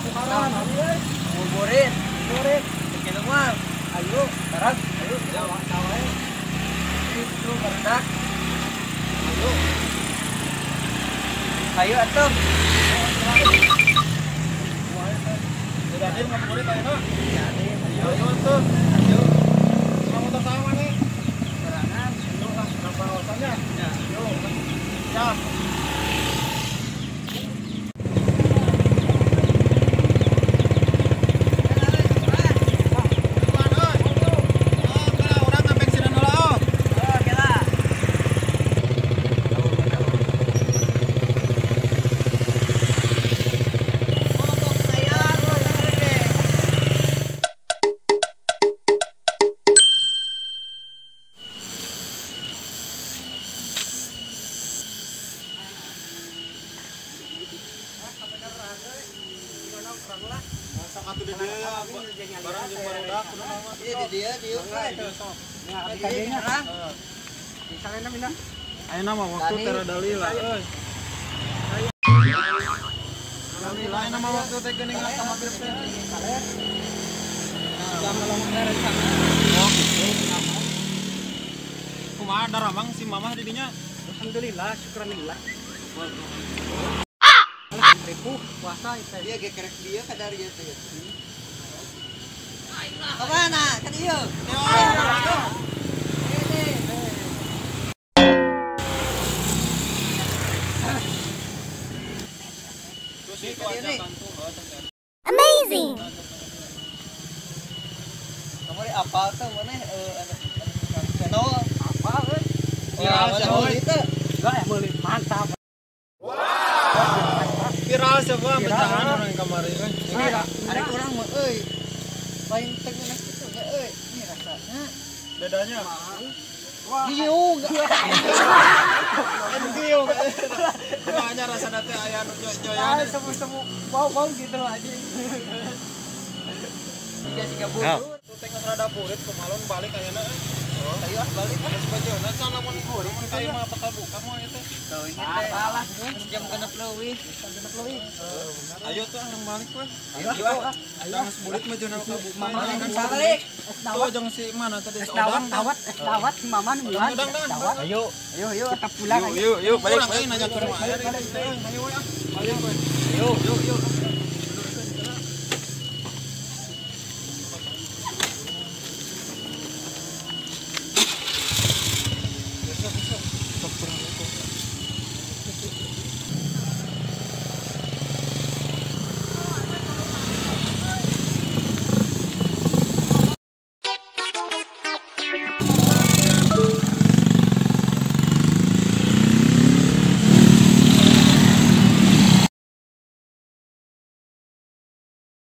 Tukaran. Ngabuburit. Ngabuburit. Kitu mah. Ayo, tarak. Ayo, tawa. Itu barudak. Ayo. Ayo atuh. Jadi ngabuburit ayeuna. Jadi, ayo atuh. Ayo. Sama motor sama nih. Sorangan, ayo lah, kawasannya. Ya, ayo. Siap. Ayeuna mah waktu tera dalila euy. Dalila ayeuna mah waktu teh geuning ka magrib teh. Oh gitu. Kumaha daramang si mamah di dinya? Alhamdulillah, syukranillah. Ripuh puasa itu. Dia ge kerek dia kadar ieu teh. Kemana? Kan ieu. Amazing. Kamu di apa tuh mana channel apa euy? Viral siapa itu? Enggak mantap. Wow. Viral siapa pecahan orang kamari euy. Ada kurang mah euy. Lain teu ngeunah kitu nya euy. Ini rasanya bedanya. Giung. Kan giung. Makanya rasana teh aya nu joy-joyan. Semu-semu bau-bau gitu aja. Siga-siga butur. Teh geus rada burit kumalon balik ayeuna euy. Ayo ah balik ah. Geus bajona can lamun guring mun ka imah bakal buka moal ieu teh. Tuh ini teh. Salah jam 6 leuwih. Jam 6 leuwih. Ayo tuh urang balik we. Ayo ah. Ayo geus burit mah jona kabuka. Balik. Tuh jeung si mana tadi es dawet, es dawet si Mama nungguan. Ayo. Ayo, ayo kita pulang ayo. Yuk, yuk, balik. Balik nanya ke rumah. Ayo, ayo, ayo. Ayo, yuk, yuk.